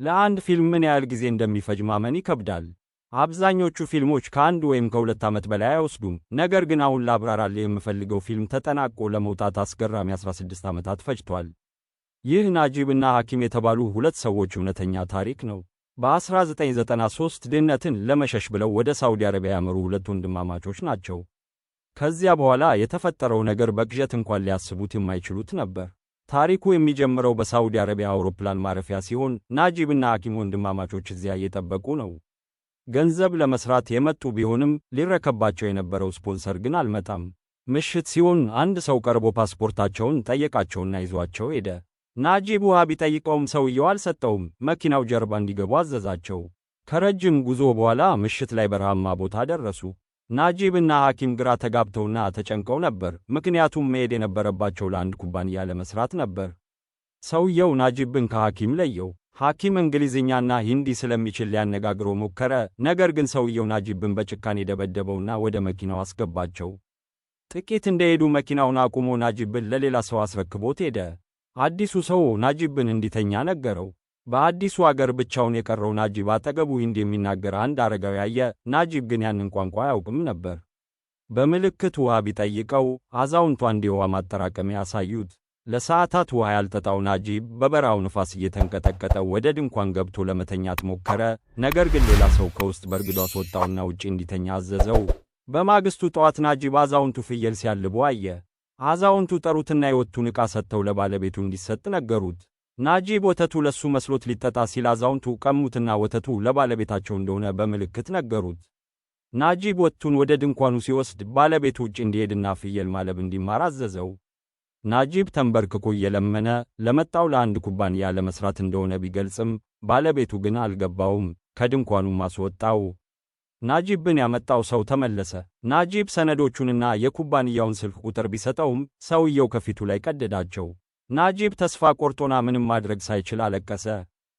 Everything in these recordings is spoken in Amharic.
ለአንድ ፊልም ምን ያህል ጊዜ እንደሚፈጅ ማመን ይከብዳል። አብዛኞቹ ፊልሞች ከ1 ወይም ከ2 ዓመት በላይ አይወስዱም። ነገር ግን አሁን ላብራራልህ የምፈልገው ፊልም ተጠናቆ ለመውጣት አስገራሚ 16 ዓመታት ፈጅቷል። ይህ ናጂብና ሐኪም የተባሉ ሁለት ሰዎች እውነተኛ ታሪክ ነው። በ1993 ድህነትን ለመሸሽ ብለው ወደ ሳውዲ አረቢያ ያመሩ ሁለት ወንድማማቾች ናቸው። ከዚያ በኋላ የተፈጠረው ነገር በቅዠት እንኳን ሊያስቡት የማይችሉት ነበር። ታሪኩ የሚጀምረው በሳውዲ አረቢያ አውሮፕላን ማረፊያ ሲሆን፣ ናጂብና ሐኪም ወንድማማቾች እዚያ እየጠበቁ ነው። ገንዘብ ለመስራት የመጡ ቢሆንም ሊረከባቸው የነበረው ስፖንሰር ግን አልመጣም። ምሽት ሲሆን አንድ ሰው ቀርቦ ፓስፖርታቸውን ጠየቃቸውና ይዟቸው ሄደ። ናጂብ ውሃ ቢጠይቀውም ሰውየው አልሰጠውም። መኪናው ጀርባ እንዲገቡ አዘዛቸው። ከረጅም ጉዞ በኋላ ምሽት ላይ በረሃማ ቦታ ደረሱ። ናጂብና ሐኪም ግራ ተጋብተውና ተጨንቀው ነበር። ምክንያቱም መሄድ የነበረባቸው ለአንድ ኩባንያ ለመስራት ነበር። ሰውየው ናጂብን ከሐኪም ለየው። ሐኪም እንግሊዝኛና ሂንዲ ስለሚችል ሊያነጋግረው ሞከረ። ነገር ግን ሰውየው ናጂብን በጭካኔ ደበደበውና ወደ መኪናው አስገባቸው። ጥቂት እንደሄዱ መኪናውን አቁሞ ናጂብን ለሌላ ሰው አስረክቦት ሄደ። አዲሱ ሰው ናጂብን እንዲተኛ ነገረው። በአዲሱ አገር ብቻውን የቀረው ናጂብ አጠገቡ ሂንዲ የሚናገር አንድ አረጋዊ አየ። ናጂብ ግን ያንን ቋንቋ አያውቅም ነበር። በምልክት ውሃ ቢጠይቀው አዛውንቱ አንድ የውሃ ማጠራቀሚያ አሳዩት። ለሰዓታት ውሃ ያልጠጣው ናጂብ በበረሃው ንፋስ እየተንቀጠቀጠ ወደ ድንኳን ገብቶ ለመተኛት ሞከረ። ነገር ግን ሌላ ሰው ከውስጥ በርግዶ አስወጣውና ውጪ እንዲተኛ አዘዘው። በማግስቱ ጠዋት ናጂብ አዛውንቱ ፍየል ሲያልቡ አየ። አዛውንቱ ጠሩትና የወተቱን ዕቃ ሰጥተው ለባለቤቱ እንዲሰጥ ነገሩት። ናጂብ ወተቱ ለሱ መስሎት ሊጠጣ ሲል አዛውንቱ ቀሙትና ወተቱ ለባለቤታቸው እንደሆነ በምልክት ነገሩት። ናጂብ ወተቱን ወደ ድንኳኑ ሲወስድ ባለቤቱ ውጭ እንዲሄድና ፍየል ማለብ እንዲማር አዘዘው። ናጂብ ተንበርክኮ እየለመነ ለመጣው ለአንድ ኩባንያ ለመስራት እንደሆነ ቢገልጽም ባለቤቱ ግን አልገባውም። ከድንኳኑም አስወጣው። ናጂብን ያመጣው ሰው ተመለሰ። ናጂብ ሰነዶቹንና የኩባንያውን ስልክ ቁጥር ቢሰጠውም ሰውየው ከፊቱ ላይ ቀደዳቸው። ናጂብ ተስፋ ቆርጦና ምንም ማድረግ ሳይችል አለቀሰ።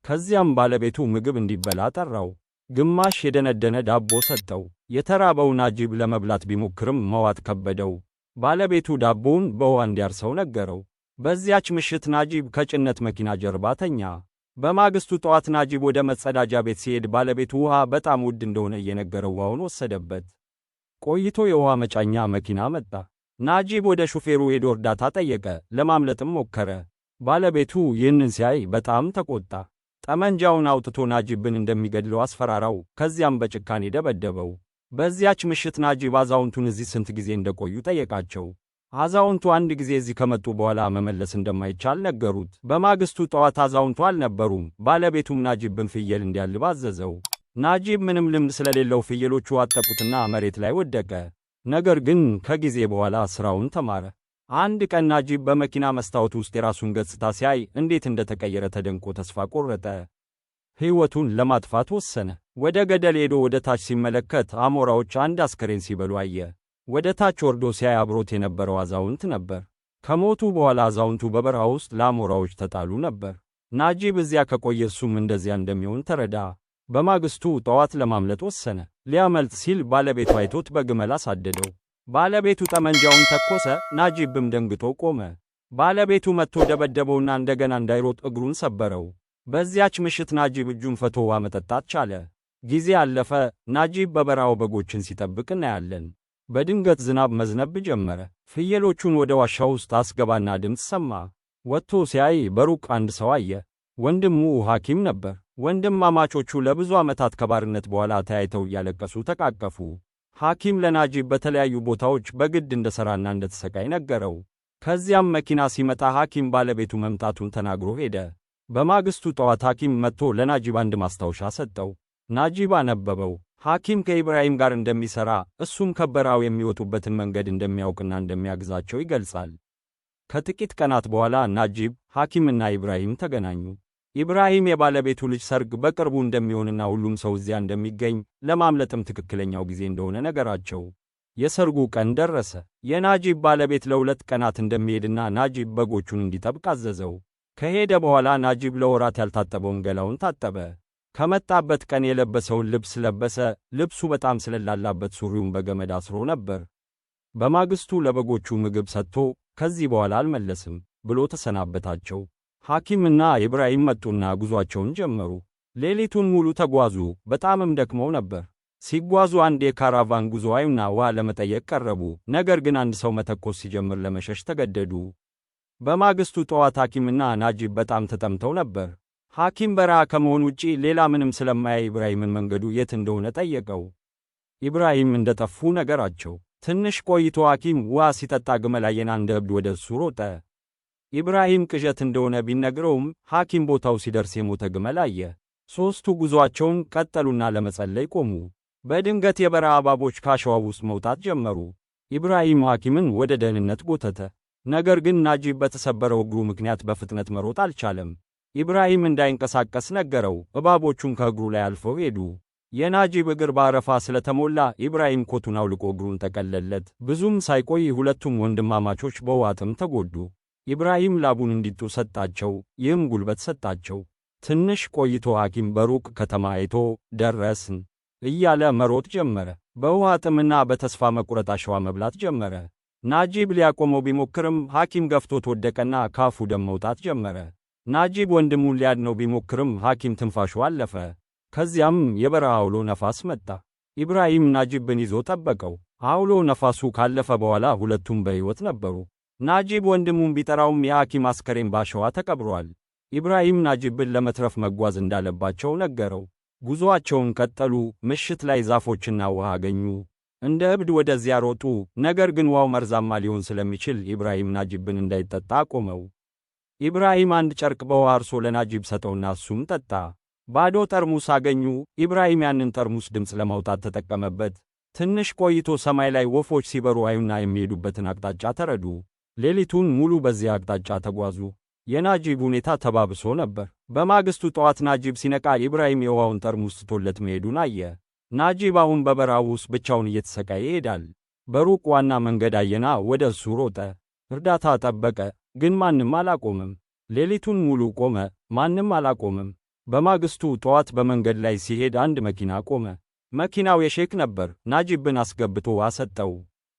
ከዚያም ባለቤቱ ምግብ እንዲበላ ጠራው። ግማሽ የደነደነ ዳቦ ሰጠው። የተራበው ናጂብ ለመብላት ቢሞክርም መዋጥ ከበደው። ባለቤቱ ዳቦውን በውሃ እንዲያርሰው ነገረው። በዚያች ምሽት ናጂብ ከጭነት መኪና ጀርባ ተኛ። በማግስቱ ጠዋት ናጂብ ወደ መጸዳጃ ቤት ሲሄድ ባለቤቱ ውሃ በጣም ውድ እንደሆነ እየነገረው ውሃውን ወሰደበት። ቆይቶ የውሃ መጫኛ መኪና መጣ። ናጂብ ወደ ሹፌሩ ሄዶ እርዳታ ጠየቀ። ለማምለጥም ሞከረ። ባለቤቱ ይህንን ሲያይ በጣም ተቆጣ። ጠመንጃውን አውጥቶ ናጂብን እንደሚገድለው አስፈራራው። ከዚያም በጭካኔ ደበደበው። በዚያች ምሽት ናጂብ አዛውንቱን እዚህ ስንት ጊዜ እንደቆዩ ጠየቃቸው። አዛውንቱ አንድ ጊዜ እዚህ ከመጡ በኋላ መመለስ እንደማይቻል ነገሩት። በማግስቱ ጠዋት አዛውንቱ አልነበሩም። ባለቤቱም ናጂብን ፍየል እንዲያልብ አዘዘው። ናጂብ ምንም ልምድ ስለሌለው ፍየሎቹ አጠቁትና መሬት ላይ ወደቀ። ነገር ግን ከጊዜ በኋላ ስራውን ተማረ። አንድ ቀን ናጂብ በመኪና መስታወት ውስጥ የራሱን ገጽታ ሲያይ እንዴት እንደተቀየረ ተደንቆ ተስፋ ቆረጠ። ሕይወቱን ለማጥፋት ወሰነ። ወደ ገደል ሄዶ ወደ ታች ሲመለከት አሞራዎች አንድ አስከሬን ሲበሉ አየ። ወደ ታች ወርዶ ሲያይ አብሮት የነበረው አዛውንት ነበር። ከሞቱ በኋላ አዛውንቱ በበረሃ ውስጥ ለአሞራዎች ተጣሉ ነበር። ናጂብ እዚያ ከቆየ እሱም እንደዚያ እንደሚሆን ተረዳ። በማግስቱ ጠዋት ለማምለጥ ወሰነ። ሊያመልጥ ሲል ባለቤቱ አይቶት በግመል አሳደደው። ባለቤቱ ጠመንጃውን ተኮሰ። ናጂብም ደንግጦ ቆመ። ባለቤቱ መጥቶ ደበደበውና እንደገና እንዳይሮጥ እግሩን ሰበረው። በዚያች ምሽት ናጂብ እጁን ፈቶ ውሃ መጠጣት ቻለ። ጊዜ አለፈ። ናጂብ በበረሃው በጎችን ሲጠብቅ እናያለን። በድንገት ዝናብ መዝነብ ጀመረ። ፍየሎቹን ወደ ዋሻ ውስጥ አስገባና ድምፅ ሰማ። ወጥቶ ሲያይ በሩቅ አንድ ሰው አየ። ወንድሙ ሐኪም ነበር። ወንድማማቾቹ ለብዙ ዓመታት ከባርነት በኋላ ተያይተው እያለቀሱ ተቃቀፉ። ሐኪም ለናጂብ በተለያዩ ቦታዎች በግድ እንደሠራና እንደተሰቃይ ነገረው። ከዚያም መኪና ሲመጣ ሐኪም ባለቤቱ መምጣቱን ተናግሮ ሄደ። በማግስቱ ጠዋት ሐኪም መጥቶ ለናጂብ አንድ ማስታወሻ ሰጠው። ናጂብ አነበበው። ሐኪም ከኢብራሂም ጋር እንደሚሠራ፣ እሱም ከበረሃው የሚወጡበትን መንገድ እንደሚያውቅና እንደሚያግዛቸው ይገልጻል። ከጥቂት ቀናት በኋላ ናጂብ፣ ሐኪምና ኢብራሂም ተገናኙ። ኢብራሂም የባለቤቱ ልጅ ሰርግ በቅርቡ እንደሚሆንና ሁሉም ሰው እዚያ እንደሚገኝ፣ ለማምለጥም ትክክለኛው ጊዜ እንደሆነ ነገራቸው። የሰርጉ ቀን ደረሰ። የናጂብ ባለቤት ለ2 ቀናት እንደሚሄድና ናጂብ በጎቹን እንዲጠብቅ አዘዘው። ከሄደ በኋላ ናጂብ ለወራት ያልታጠበውን ገላውን ታጠበ። ከመጣበት ቀን የለበሰውን ልብስ ለበሰ። ልብሱ በጣም ስለላላበት ሱሪውን በገመድ አስሮ ነበር። በማግስቱ ለበጎቹ ምግብ ሰጥቶ ከዚህ በኋላ አልመለስም ብሎ ተሰናበታቸው። ሐኪምና ኢብራሂም መጡና ጉዟቸውን ጀመሩ። ሌሊቱን ሙሉ ተጓዙ፣ በጣምም ደክመው ነበር። ሲጓዙ አንድ የካራቫን ጉዞ አዩና ውሃ ለመጠየቅ ቀረቡ። ነገር ግን አንድ ሰው መተኮስ ሲጀምር ለመሸሽ ተገደዱ። በማግስቱ ጠዋት ሐኪምና ናጂብ በጣም ተጠምተው ነበር። ሐኪም በረሃ ከመሆን ውጪ ሌላ ምንም ስለማያይ ኢብራሂምን መንገዱ የት እንደሆነ ጠየቀው። ኢብራሂም እንደጠፉ ነገራቸው። ትንሽ ቆይቶ ሐኪም ውሃ ሲጠጣ ግመል አየና እንደ እብድ ወደ እሱ ሮጠ። ኢብራሂም ቅዠት እንደሆነ ቢነግረውም ሐኪም ቦታው ሲደርስ የሞተ ግመል አየ። ሦስቱ ጉዞአቸውን ቀጠሉና ለመጸለይ ቆሙ። በድንገት የበረሃ እባቦች ከአሸዋው ውስጥ መውጣት ጀመሩ። ኢብራሂም ሐኪምን ወደ ደህንነት ጎተተ። ነገር ግን ናጂብ በተሰበረው እግሩ ምክንያት በፍጥነት መሮጥ አልቻለም። ኢብራሂም እንዳይንቀሳቀስ ነገረው። እባቦቹም ከእግሩ ላይ አልፈው ሄዱ። የናጂብ እግር በአረፋ ስለተሞላ ኢብራሂም ኮቱን አውልቆ እግሩን ጠቀለለት። ብዙም ሳይቆይ ሁለቱም ወንድማማቾች በውሃ ጥም ተጎዱ። ኢብራሂም ላቡን እንዲጡ ሰጣቸው፣ ይህም ጉልበት ሰጣቸው። ትንሽ ቆይቶ ሐኪም በሩቅ ከተማ አይቶ ደረስን እያለ መሮጥ ጀመረ። በውሃ ጥምና በተስፋ መቁረጥ አሸዋ መብላት ጀመረ። ናጂብ ሊያቆመው ቢሞክርም ሐኪም ገፍቶት ወደቀና ካፉ ደም መውጣት ጀመረ። ናጂብ ወንድሙን ሊያድነው ቢሞክርም ሐኪም ትንፋሹ አለፈ። ከዚያም የበረሃ አውሎ ነፋስ መጣ። ኢብራሂም ናጂብን ይዞ ጠበቀው። አውሎ ነፋሱ ካለፈ በኋላ ሁለቱም በሕይወት ነበሩ። ናጂብ ወንድሙን ቢጠራውም የሐኪም አስከሬን ባሸዋ ተቀብሯል። ኢብራሂም ናጂብን ለመትረፍ መጓዝ እንዳለባቸው ነገረው። ጉዞአቸውን ቀጠሉ። ምሽት ላይ ዛፎችና ውሃ አገኙ። እንደ እብድ ወደዚያ ሮጡ። ነገር ግን ውሃው መርዛማ ሊሆን ስለሚችል ኢብራሂም ናጂብን እንዳይጠጣ አቆመው። ኢብራሂም አንድ ጨርቅ በውሃ አርሶ ለናጂብ ሰጠውና እሱም ጠጣ። ባዶ ጠርሙስ አገኙ። ኢብራሂም ያንን ጠርሙስ ድምፅ ለማውጣት ተጠቀመበት። ትንሽ ቆይቶ ሰማይ ላይ ወፎች ሲበሩ አዩና የሚሄዱበትን አቅጣጫ ተረዱ። ሌሊቱን ሙሉ በዚያ አቅጣጫ ተጓዙ። የናጂብ ሁኔታ ተባብሶ ነበር። በማግስቱ ጠዋት ናጂብ ሲነቃ ኢብራሂም የውሃውን ጠርሙስ ትቶለት መሄዱን አየ። ናጂብ አሁን በበረሃው ውስጥ ብቻውን እየተሰቃየ ይሄዳል። በሩቅ ዋና መንገድ አየና ወደ እሱ ሮጠ። እርዳታ ጠበቀ፣ ግን ማንም አላቆምም። ሌሊቱን ሙሉ ቆመ፣ ማንም አላቆምም። በማግስቱ ጠዋት በመንገድ ላይ ሲሄድ አንድ መኪና ቆመ። መኪናው የሼክ ነበር። ናጂብን አስገብቶ ውሃ ሰጠው።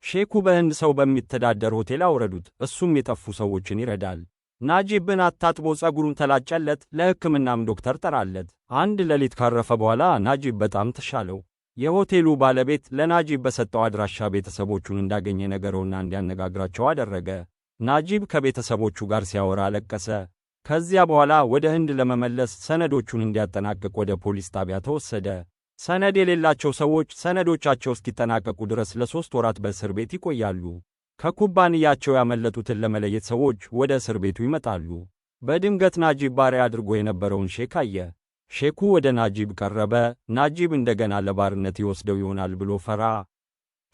ሼኩ በህንድ ሰው በሚተዳደር ሆቴል አውረዱት። እሱም የጠፉ ሰዎችን ይረዳል። ናጂብን አታጥቦ ጸጉሩን ተላጨለት። ለሕክምናም ዶክተር ጠራለት። አንድ ሌሊት ካረፈ በኋላ ናጂብ በጣም ተሻለው። የሆቴሉ ባለቤት ለናጂብ በሰጠው አድራሻ ቤተሰቦቹን እንዳገኘ ነገረውና እንዲያነጋግራቸው አደረገ። ናጂብ ከቤተሰቦቹ ጋር ሲያወራ አለቀሰ። ከዚያ በኋላ ወደ ህንድ ለመመለስ ሰነዶቹን እንዲያጠናቅቅ ወደ ፖሊስ ጣቢያ ተወሰደ። ሰነድ የሌላቸው ሰዎች ሰነዶቻቸው እስኪጠናቀቁ ድረስ ለ3 ወራት በእስር ቤት ይቆያሉ። ከኩባንያቸው ያመለጡትን ለመለየት ሰዎች ወደ እስር ቤቱ ይመጣሉ። በድንገት ናጂብ ባሪያ አድርጎ የነበረውን ሼክ አየ። ሼኩ ወደ ናጂብ ቀረበ። ናጂብ እንደገና ለባርነት ይወስደው ይሆናል ብሎ ፈራ።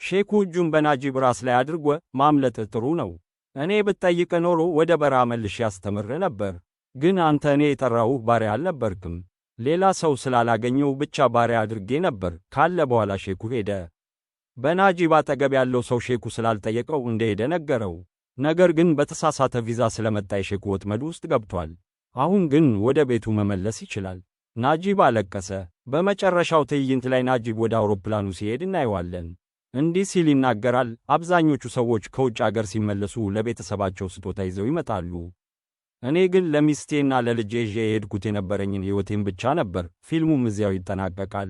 ሼኩ እጁን በናጂብ ራስ ላይ አድርጎ ማምለጥ ጥሩ ነው፣ እኔ ብጠይቅ ኖሮ ወደ በረሃ መልሼ አስተምር ነበር። ግን አንተ እኔ የጠራሁህ ባሪያ አልነበርክም። ሌላ ሰው ስላላገኘው ብቻ ባሪያ አድርጌ ነበር ካለ በኋላ ሼኩ ሄደ። በናጂብ አጠገብ ያለው ሰው ሼኩ ስላልጠየቀው እንደሄደ ነገረው። ነገር ግን በተሳሳተ ቪዛ ስለመጣ የሼኩ ወጥመድ ውስጥ ገብቷል። አሁን ግን ወደ ቤቱ መመለስ ይችላል። ናጂብ አለቀሰ። በመጨረሻው ትዕይንት ላይ ናጂብ ወደ አውሮፕላኑ ሲሄድ እናየዋለን። እንዲህ ሲል ይናገራል። አብዛኞቹ ሰዎች ከውጭ አገር ሲመለሱ ለቤተሰባቸው ስጦታ ይዘው ይመጣሉ። እኔ ግን ለሚስቴና ለልጄ ይዤ የሄድኩት የነበረኝን ሕይወቴን ብቻ ነበር። ፊልሙም እዚያው ይጠናቀቃል።